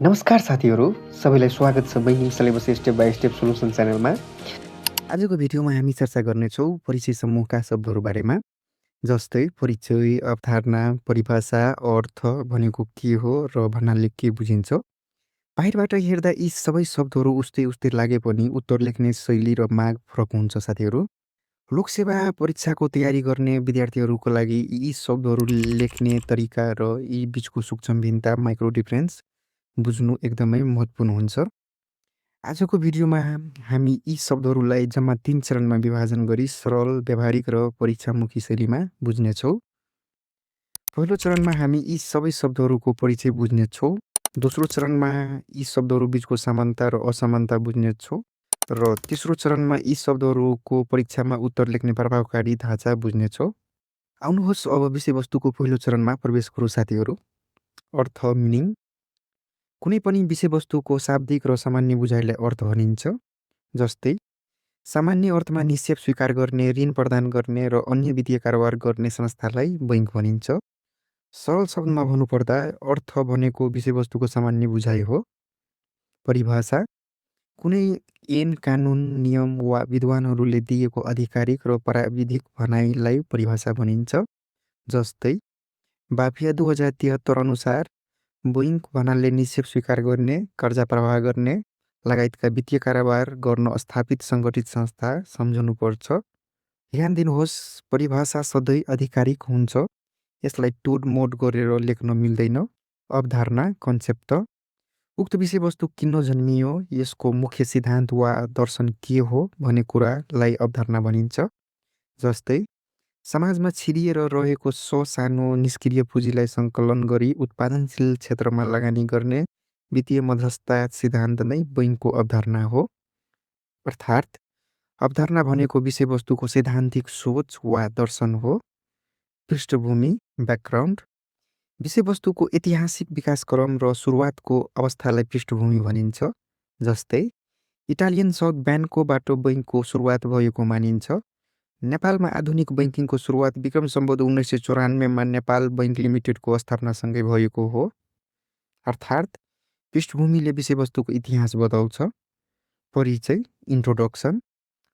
नमस्कार साथीहरू, सबैलाई स्वागत छ बहिनी syllabus step by step solution च्यानलमा। आजको भिडियोमा हामी चर्चा गर्नेछौँ परिचय समूहका शब्दहरू बारेमा। जस्तै परिचय, अवधारणा, परिभाषा, अर्थ भनेको के हो र भन्नाले के बुझिन्छ। बाहिरबाट हेर्दा यी सबै शब्दहरू उस्तै उस्तै लागे पनि उत्तर लेख्ने शैली र माग फरक हुन्छ साथीहरू। लोकसेवा परीक्षाको तयारी गर्ने विद्यार्थीहरूको लागि यी शब्दहरू लेख्ने तरिका र यी बिचको सूक्ष्म भिन्नता माइक्रो डिफरेन्स बुझ्नु एकदमै महत्त्वपूर्ण हुन्छ। आजको भिडियोमा हामी यी शब्दहरूलाई जम्मा 3 चरणमा विभाजन गरी सरल, व्यावहारिक र परीक्षामुखी शैलीमा बुझ्नेछौँ। पहिलो चरणमा हामी यी सबै शब्दहरूको परिचय बुझ्नेछौँ। दोस्रो चरणमा यी शब्दहरू बिचको समानता र असमानता बुझ्नेछौँ र तेस्रो चरणमा यी शब्दहरूको परीक्षामा उत्तर लेख्ने प्रभावकारी ढाँचा बुझ्नेछौँ। आउनुहोस् अब विषयवस्तुको पहिलो चरणमा प्रवेश गरौँ साथीहरू। अर्थ मिनिङ। कुनै पनि विषयवस्तुको शाब्दिक र सामान्य बुझाइलाई अर्थ भनिन्छ। जस्तै सामान्य अर्थमा निक्षेप स्वीकार गर्ने, ऋण प्रदान गर्ने र अन्य वित्तीय कारोबार गर्ने संस्थालाई बैङ्क भनिन्छ। सरल शब्दमा भन्नुपर्दा अर्थ भनेको विषयवस्तुको सामान्य बुझाइ हो। परिभाषा कुनै ऐन, कानुन, नियम वा विद्वानहरूले दिएको आधिकारिक र प्राविधिक भनाइलाई परिभाषा भनिन्छ। जस्तै बाफिया 2073 अनुसार बैङ्क भन्नाले निक्षेप स्वीकार गर्ने, कर्जा प्रवाह गर्ने लगायतका वित्तीय कारोबार गर्न स्थापित सङ्गठित संस्था सम्झनुपर्छ। ध्यान दिनुहोस्, परिभाषा सधैँ आधिकारिक हुन्छ। यसलाई टोडमोड गरेर लेख्न मिल्दैन। अवधारणा कन्सेप्ट उक्त विषयवस्तु किन जन्मियो, यसको मुख्य सिद्धान्त वा दर्शन के हो भन्ने कुरालाई अवधारणा भनिन्छ। जस्तै समाजमा छिरिएर रहेको सानो निष्क्रिय पुँजीलाई सङ्कलन गरी उत्पादनशील क्षेत्रमा लगानी गर्ने वित्तीय मध्यस्थता सिद्धान्त नै बैङ्कको अवधारणा हो। अर्थात् अवधारणा भनेको विषयवस्तुको सैद्धान्तिक सोच वा दर्शन हो। पृष्ठभूमि ब्याकग्राउन्ड विषयवस्तुको ऐतिहासिक विकासक्रम र सुरुवातको अवस्थालाई पृष्ठभूमि भनिन्छ। जस्तै इटालियन साउथ ब्यान्कोबाट बैङ्कको सुरुवात भएको मानिन्छ। नेपालमा आधुनिक बैङ्किङको सुरुवात विक्रम सम्वत 1994मा नेपाल बैङ्क लिमिटेडको स्थापनासँगै भएको हो। अर्थात् पृष्ठभूमिले विषयवस्तुको इतिहास बताउँछ। परिचय इन्ट्रोडक्सन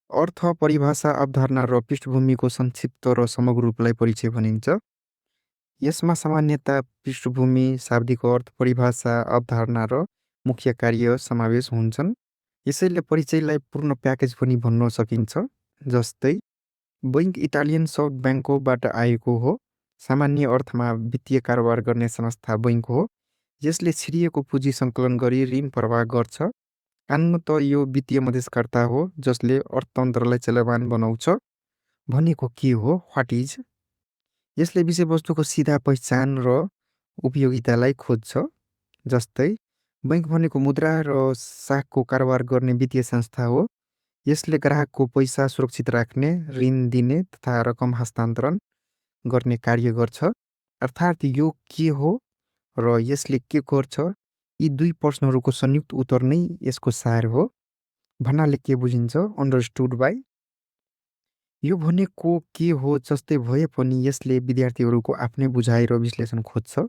अर्थ, परिभाषा, अवधारणा र पृष्ठभूमिको संक्षिप्त र समग्र रूपलाई परिचय भनिन्छ। यसमा सामान्यता, पृष्ठभूमि, शाब्दिक अर्थ, परिभाषा, अवधारणा र मुख्य कार्य समावेश हुन्छन्। यसैले परिचयलाई पूर्ण प्याकेज पनि भन्न सकिन्छ। जस्तै बैङ्क इटालियन साउथ ब्यान्कोबाट आएको हो। सामान्य अर्थमा वित्तीय कारोबार गर्ने संस्था बैङ्क हो। यसले छिरिएको पुँजी सङ्कलन गरी ऋण प्रवाह गर्छ। कानुनत यो वित्तीय मध्यस्थकर्ता हो जसले अर्थतन्त्रलाई चलमान बनाउँछ। भनेको के हो, व्हाट इज। यसले विषयवस्तुको सिधा पहिचान र उपयोगितालाई खोज्छ। जस्तै बैङ्क भनेको मुद्रा र साखको कारोबार गर्ने वित्तीय संस्था हो। यसले ग्राहकको पैसा सुरक्षित राख्ने, ऋण दिने तथा रकम हस्तान्तरण गर्ने कार्य गर्छ। अर्थात् यो के हो र यसले के गर्छ, यी दुई प्रश्नहरूको संयुक्त उत्तर नै यसको सार हो। भन्नाले के बुझिन्छ, अन्डरस्टुड बाई। यो भनेको के हो जस्तै भए पनि यसले विद्यार्थीहरूको आफ्नै बुझाइ र विश्लेषण खोज्छ।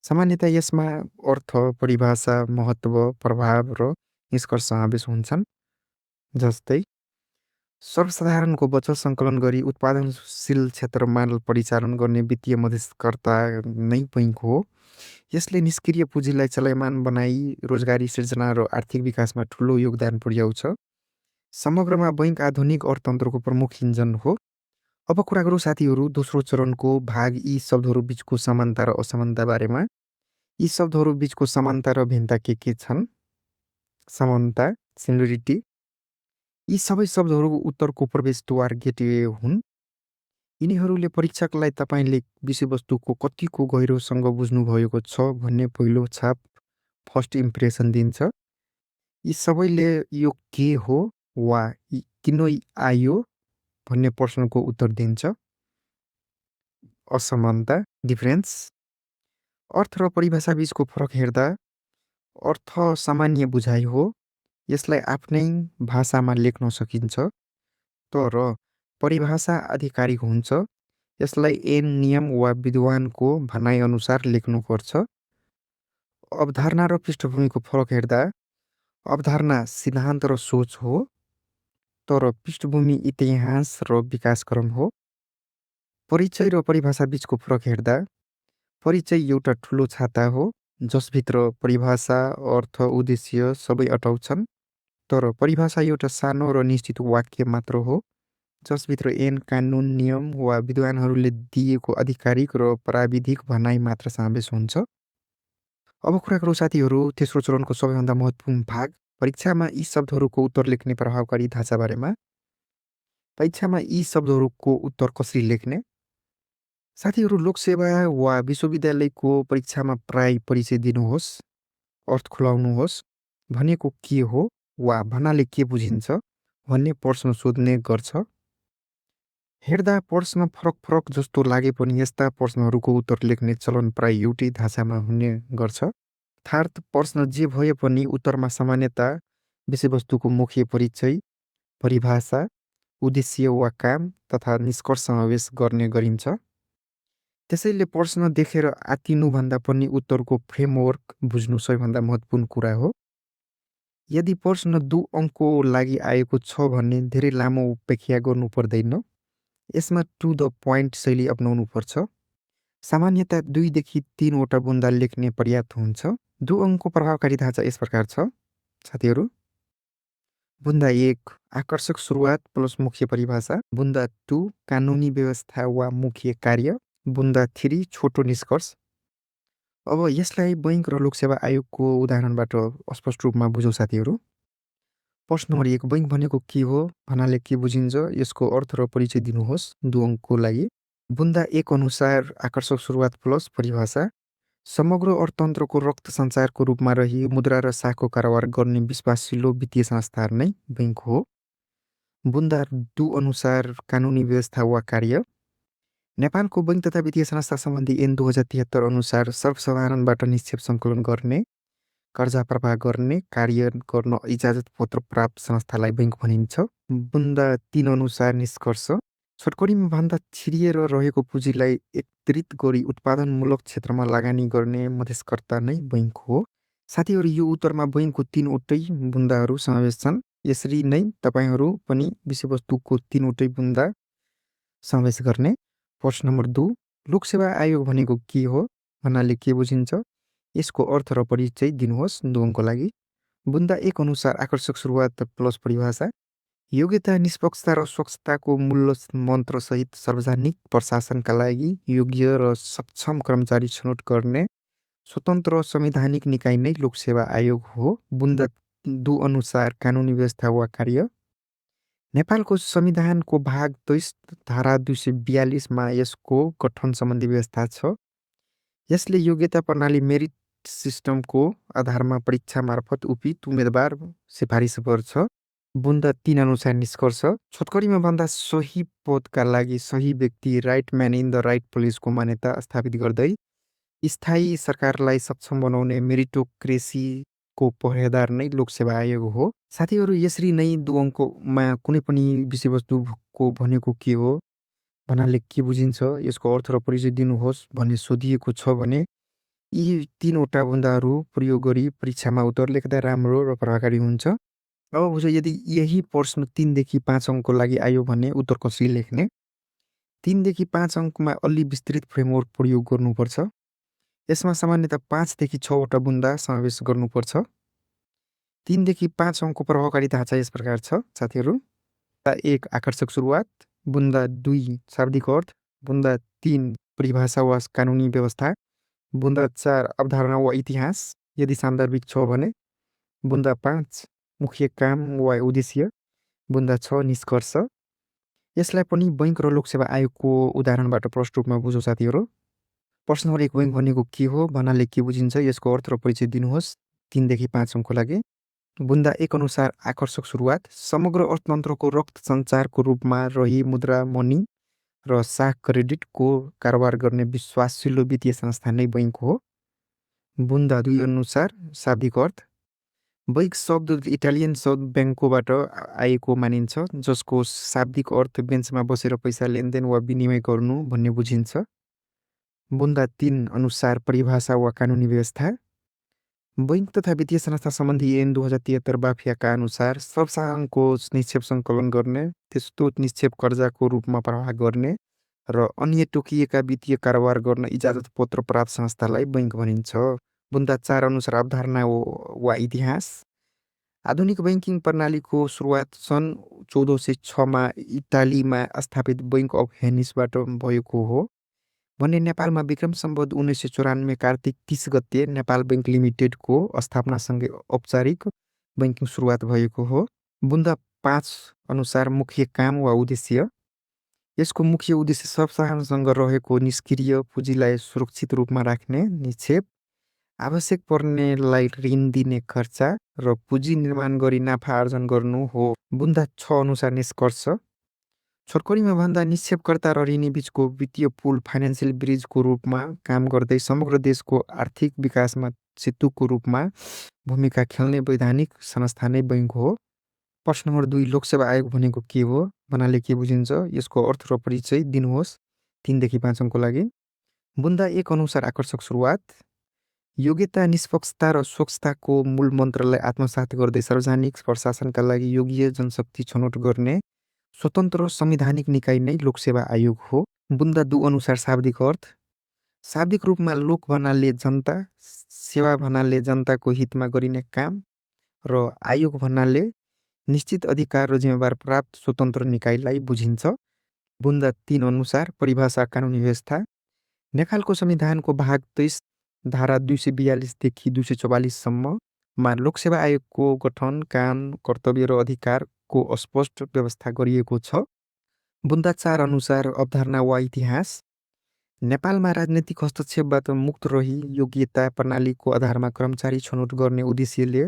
सामान्यतया यसमा अर्थ, परिभाषा, महत्त्व, प्रभाव र निष्कर्ष समावेश हुन्छन्। जस्तै सर्वसाधारणको बचत सङ्कलन गरी उत्पादनशील क्षेत्रमा परिचालन गर्ने वित्तीय मध्यस्थकर्ता नै बैङ्क हो। यसले निष्क्रिय पुँजीलाई चलमान बनाई रोजगारी सृजना र आर्थिक विकासमा ठुलो योगदान पुर्याउँछ। समग्रमा बैङ्क आधुनिक अर्थतन्त्रको प्रमुख इन्जन हो। अब कुरा गरौँ साथीहरू दोस्रो चरणको भाग यी शब्दहरू बिचको समानता र असमानता बारेमा। यी शब्दहरू बिचको समानता र भिन्नता के छन्। समानता सिमिलरिटी यी सबै शब्दहरू उत्तरको प्रवेशद्वार गेटवे हुन्। यिनीहरूले परीक्षकलाई तपाईँले विषयवस्तुको कतिको गहिरोसँग बुझ्नुभएको छ भन्ने पहिलो छाप, फर्स्ट इम्प्रेसन दिन्छ। यी सबैले यो के हो वा किन आयो भन्ने प्रश्नको उत्तर दिन्छ। असमानता डिफरेन्स अर्थ र परिभाषा बिचको फरक हेर्दा अर्थ सामान्य बुझाइ हो। यसलाई आफ्नै भाषामा लेख्न सकिन्छ। तर परिभाषा आधिकारिक हुन्छ। यसलाई ऐन, नियम वा विद्वानको भनाइअनुसार लेख्नुपर्छ। अवधारणा र पृष्ठभूमिको फरक हेर्दा अवधारणा सिद्धान्त र सोच हो, तर पृष्ठभूमि इतिहास र विकासक्रम हो। परिचय र परिभाषा बीचको फरक हेर्दा परिचय एउटा ठुलो छाता हो, जसभित्र परिभाषा, अर्थ, उद्देश्य सबै अटाउँछन्। तर परिभाषा एउटा सानो र निश्चित वाक्य मात्र हो, जसभित्र ऐन, कानुन, नियम वा विद्वानहरूले दिएको आधिकारिक र प्राविधिक भनाइ मात्र समावेश हुन्छ। अब कुरा गरौँ साथीहरू तेस्रो चरणको सबैभन्दा महत्त्वपूर्ण भाग, परीक्षामा यी शब्दहरूको उत्तर लेख्ने प्रभावकारी ढाँचा बारेमा। परीक्षामा यी शब्दहरूको उत्तर कसरी लेख्ने? साथीहरू लोकसेवा वा विश्वविद्यालयको परीक्षामा प्राय परिचय दिनुहोस्, अर्थ खुलाउनुहोस्, भनेको के हो वा भन्नाले के बुझिन्छ भन्ने प्रश्न सोध्ने गर्छ। हेर्दा प्रश्न फरक फरक जस्तो लागे पनि यस्ता प्रश्नहरूको उत्तर लेख्ने चलन प्राय एउटै ढाँचामा हुने गर्छ। अर्थात् प्रश्न जे भए पनि उत्तरमा सामान्यतः विषयवस्तुको मुख्य परिचय, परिभाषा, उद्देश्य वा काम तथा निष्कर्ष समावेश गर्ने गरिन्छ। त्यसैले प्रश्न देखेर आत्तिनुभन्दा पनि उत्तरको फ्रेमवर्क बुझ्नु सबैभन्दा महत्त्वपूर्ण कुरा हो। यदि प्रश्न 2 अङ्कको लागि आएको छ भने धेरै लामो व्याख्या गर्नु पर्दैन। यसमा टु द पोइन्ट शैली अपनाउनु पर्छ। सामान्यतः 2 देखि 3 वटा बुन्दा लेख्ने पर्याप्त हुन्छ। 2 अङ्कको प्रभावकारी ढाँचा यस प्रकार छ साथीहरू। बुन्दा 1 आकर्षक सुरुवात प्लस मुख्य परिभाषा। बुन्दा 2 कानुनी व्यवस्था वा मुख्य कार्य। बुन्दा 3 छोटो निष्कर्ष। अब यसलाई बैंक र लोकसेवा आयोगको उदाहरणबाट स्पष्ट रूपमा बुझौँ साथीहरू। प्रश्न नम्बर 1 बैंक भनेको के हो भन्नाले के बुझिन्छ, यसको अर्थ र परिचय दिनुहोस् 2 अङ्कको लागि। बुन्दा 1 अनुसार आकर्षक सुरुवात प्लस परिभाषा। समग्र अर्थतन्त्रको रक्त सञ्चारको रूपमा रही मुद्रा र साखको कारोबार गर्ने विश्वासिलो वित्तीय संस्थाहरू नै बैंक हो। बुन्दा 2 अनुसार कानुनी व्यवस्था वा कार्य। नेपालको बैंक तथा वित्तीय संस्था सम्बन्धी ऐन 2073 अनुसार सर्वसाधारणबाट निक्षेप सङ्कलन गर्ने, कर्जा प्रवाह गर्ने कार्य गर्न इजाजत पत्र प्राप्त संस्थालाई बैंक भनिन्छ। बुन्दा 3 अनुसार निष्कर्ष। छोटकरीमा भन्दा छिरिएर रहेको पुँजीलाई एकत्रित गरी उत्पादनमूलक क्षेत्रमा लगानी गर्ने मध्यस्थकर्ता नै बैंक हो। साथीहरू यो उत्तरमा बैंकको 3 वटै बुन्दाहरू समावेश छन्। यसरी नै तपाईँहरू पनि विषयवस्तुको 3 वटै बुन्दा समावेश गर्ने। प्रश्न नम्बर 2 लोकसेवा आयोग भनेको के हो भन्नाले के बुझिन्छ, यसको अर्थ र परिचय दिनुहोस् 2 अङ्कको लागि। बुन्दा 1 अनुसार आकर्षक सुरुवात प्लस परिभाषा। योग्यता, निष्पक्षता र स्वच्छताको मूल मन्त्रसहित सार्वजनिक प्रशासनका लागि योग्य र सक्षम कर्मचारी छनौट गर्ने स्वतन्त्र संवैधानिक निकाय नै लोकसेवा आयोग हो। बुन्दा 2 अनुसार कानुनी व्यवस्था वा कार्य। नेपालको संविधानको भाग 23 धारा 242 मा यसको गठन सम्बन्धी व्यवस्था छ। यसले योग्यता प्रणाली मेरिट सिस्टमको आधारमा परीक्षा मार्फत उपित उम्मेदवार सिफारिस गर्छ। बुन्दा 3 अनुसार निष्कर्ष। छोटकरीमा भन्दा सही पदका लागि सही व्यक्ति, right man in the right प्लेसको मान्यता स्थापित गर्दै स्थायी सरकारलाई सक्षम बनाउने मेरिटोक्रेसीको पहरेदार नै लोकसेवा आयोग हो। साथीहरू यसरी नै 2 अङ्कमा कुनै पनि विषयवस्तुको भनेको के हो भन्नाले के बुझिन्छ, यसको अर्थ र परिचय दिनुहोस् भन्ने सोधिएको छ भने यी 3 वटा बुन्दाहरू प्रयोग गरी परीक्षामा उत्तर लेख्दा राम्रो र प्रभावकारी हुन्छ। अब बुझ्यो यदि यही प्रश्न 3 देखि 5 अङ्कको लागि आयो भने उत्तर कसरी लेख्ने। 3 देखि 5 अङ्कमा अलि विस्तृत फ्रेमवर्क प्रयोग गर्नुपर्छ। यसमा सामान्यतः 5 देखि 6 वटा बुन्दा समावेश गर्नुपर्छ। 3 देखि 5 अङ्कको प्रभावकारी ढाँचा यस प्रकार छ साथीहरू। 1 आकर्षक सुरुवात। बुन्दा 2 शाब्दिक अर्थ। बुन्दा 3 परिभाषा वा कानुनी व्यवस्था। बुन्दा 4 अवधारणा वा इतिहास यदि सान्दर्भिक छ भने। बुन्दा 5 मुख्य काम वा उद्देश्य। बुन्दा 6 निष्कर्ष। यसलाई पनि बैंक र लोकसेवा आयोगको उदाहरणबाट प्रष्ट रूपमा बुझौँ साथीहरू। प्रश्न नम्बर 1 बैंक भनेको के हो भन्नाले के बुझिन्छ, यसको अर्थ र परिचय दिनुहोस् 3 देखि 5 अङ्कको लागि। बुन्दा 1 अनुसार आकर्षक सुरुवात। समग्र अर्थतन्त्रको रक्त सञ्चारको रूपमा रही मुद्रा, मनी र साख क्रेडिटको कारोबार गर्ने विश्वासिलो वित्तीय संस्था नै बैंक हो। बुन्दा 2 अनुसार शाब्दिक अर्थ। बैंक शब्द इटालियन शब्द ब्याङ्कोबाट आएको मानिन्छ, जसको शाब्दिक अर्थ बेन्चमा बसेर पैसा लेनदेन वा विनिमय गर्नु भन्ने बुझिन्छ। बुन्दा 3 अनुसार परिभाषा वा कानुनी व्यवस्था। बैंक तथा वित्तीय संस्था सम्बन्धी ऐन 2073 बाफियाका अनुसार सबसाधारणको निक्षेप सङ्कलन गर्ने, त्यस्तो निक्षेप कर्जाको रूपमा प्रवाह गर्ने र अन्य तोकिएका वित्तीय कारोबार गर्न इजाजत पत्र प्राप्त संस्थालाई बैंक भनिन्छ। बुन्दा 4 अनुसार अवधारणा वा इतिहास। आधुनिक बैंकिङ प्रणालीको सुरुवात सन् 1406 इटालीमा स्थापित बैंक अफ भेनिसबाट भएको हो भने नेपालमा विक्रम सम्वत 1994 कार्तिक 30 गते नेपाल बैंक लिमिटेडको स्थापनासँगै औपचारिक बैंकिङ सुरुवात भएको हो। बुन्दा 5 अनुसार मुख्य काम वा उद्देश्य। यसको मुख्य उद्देश्य सबसाधारणसँग रहेको निष्क्रिय पुँजीलाई सुरक्षित रूपमा राख्ने, निक्षेप, आवश्यक पर्नेलाई ऋण दिने खर्चा र पुँजी निर्माण गरी नाफा आर्जन गर्नु हो। बुन्दा 6 अनुसार निष्कर्ष। छोटकरीमा भन्दा निक्षेपकर्ता र ऋणी बीचको वित्तीय पुल फाइनेन्सियल ब्रिजको रूपमा काम गर्दै समग्र देशको आर्थिक विकासमा सेतुको रूपमा भूमिका खेल्ने वैधानिक संस्था नै बैंक हो। प्रश्न नम्बर 2 लोकसेवा आयोग भनेको के हो भन्नाले के बुझिन्छ, यसको अर्थ र परिचय दिनुहोस् 3 देखि 5 अङ्कको लागि। बुन्दा 1 अनुसार आकर्षक सुरुवात। योग्यता, निष्पक्षता र स्वच्छताको मूल मन्त्रलाई आत्मसात गर्दै सार्वजनिक प्रशासनका लागि योग्य जनशक्ति छनौट गर्ने स्वतन्त्र संवैधानिक निकाय नै लोकसेवा आयोग हो। बुन्दा 2 अनुसार शाब्दिक अर्थ। शाब्दिक रूपमा लोक भन्नाले जनता, सेवा भन्नाले जनताको हितमा गरिने काम र आयोग भन्नाले निश्चित अधिकार र जिम्मेवार प्राप्त स्वतन्त्र निकायलाई बुझिन्छ। बुन्दा 3 अनुसार परिभाषा कानुनी व्यवस्था। नेपालको संविधानको भाग 23 धारा 242 देखि 244 सम्ममा लोकसेवा आयोगको गठन, काम, कर्तव्य र अधिकारको अस्पष्ट व्यवस्था गरिएको छ। बुन्दा 4 अनुसार अवधारणा वा इतिहास। नेपालमा राजनैतिक हस्तक्षेपबाट मुक्त रही योग्यता प्रणालीको आधारमा कर्मचारी छनौट गर्ने उद्देश्यले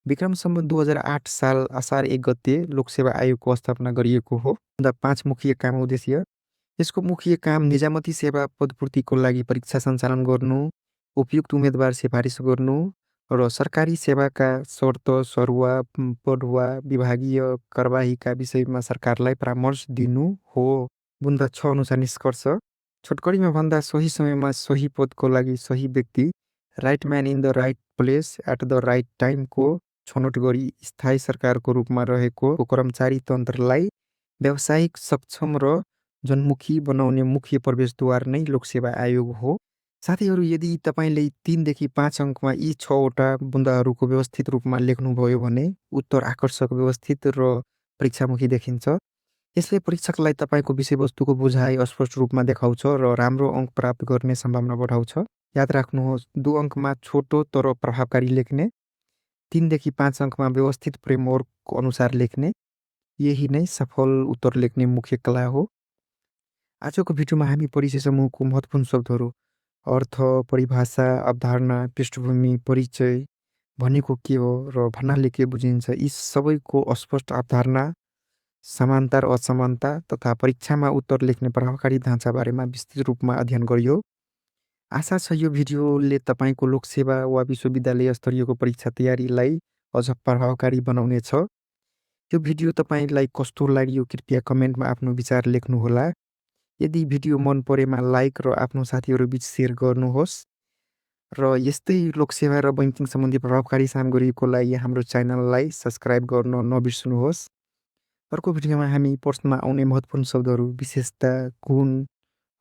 विक्रम सम्वत 2008 साल असार 1 गते लोकसेवा आयोगको स्थापना गरिएको हो। बुन्दा 5 मुख्य काम उद्देश्य। यसको मुख्य काम निजामती सेवा पदपूर्तिको लागि परीक्षा सञ्चालन गर्नु, उपयुक्त उम्मेदवार सिफारिस गर्नु र सरकारी सेवाका शर्त, सरुवा, पढुवा, विभागीय कारबाहीका विषयमा सरकारलाई परामर्श दिनु हो। बुन्दा 6 अनुसार निष्कर्ष। छोटकरीमा भन्दा सही समयमा सही पदको लागि सही व्यक्ति, right man in the right place at the right टाइमको छनौट गरी स्थायी सरकारको रूपमा रहेको कर्मचारी तन्त्रलाई व्यावसायिक, सक्षम र जनमुखी बनाउने मुख्य प्रवेशद्वार नै लोकसेवा आयोग हो। साथीहरू, यदि तपाईँले 3 देखि 5 अङ्कमा यी 6वटा बुन्दाहरूको व्यवस्थित रूपमा लेख्नुभयो भने उत्तर आकर्षक, व्यवस्थित र परीक्षामुखी देखिन्छ। यसले परीक्षकलाई तपाईँको विषयवस्तुको बुझाइ स्पष्ट रूपमा देखाउँछ र राम्रो अङ्क प्राप्त गर्ने सम्भावना बढाउँछ। याद राख्नुहोस्, 2 अङ्कमा छोटो तर प्रभावकारी लेख्ने, 3 देखि 5 अङ्कमा व्यवस्थित फ्रेमवर्क अनुसार लेख्ने, यही नै सफल उत्तर लेख्ने मुख्य कला हो। आजको भिडियोमा हामी परिचय समूहको महत्त्वपूर्ण शब्दहरू, अर्थ, परिभाषा, अवधारणा, पृष्ठभूमि, परिचय भनेको के हो र भन्नाले के बुझिन्छ, यी सबैको अस्पष्ट अवधारणा, समानता र असमानता तथा परीक्षामा उत्तर लेख्ने प्रभावकारी ढाँचा बारेमा विस्तृत रूपमा अध्ययन गरियो। आशा छ यो भिडियोले तपाईँको लोकसेवा वा विश्वविद्यालय स्तरीयको परीक्षा तयारीलाई अझ प्रभावकारी बनाउनेछ। यो भिडियो तपाईँलाई कस्तो लाग्यो कृपया कमेन्टमा आफ्नो विचार लेख्नुहोला। यदि भिडियो मन परेमा लाइक र आफ्नो साथीहरूबीच सेयर गर्नुहोस् र यस्तै लोकसेवा र बैंकिङ सम्बन्धी प्रभावकारी सामग्रीको लागि हाम्रो च्यानललाई सब्स्क्राइब गर्न नबिर्सनुहोस्। अर्को भिडियोमा हामी प्रश्नमा आउने महत्त्वपूर्ण शब्दहरू, विशेषता, गुण,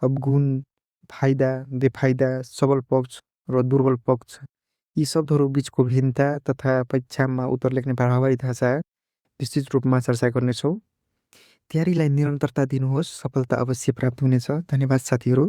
अवगुण, फाइदा, बेफाइदा, सबल पक्ष र दुर्बल पक्ष, यी शब्दहरू बीचको भिन्नता तथा परीक्षामा उत्तर लेख्ने प्रभावकारी ढाँचा विस्तृत रूपमा चर्चा गर्नेछौँ। तयारीलाई निरन्तरता दिनुहोस्, सफलता अवश्य प्राप्त हुनेछ। धन्यवाद साथीहरू।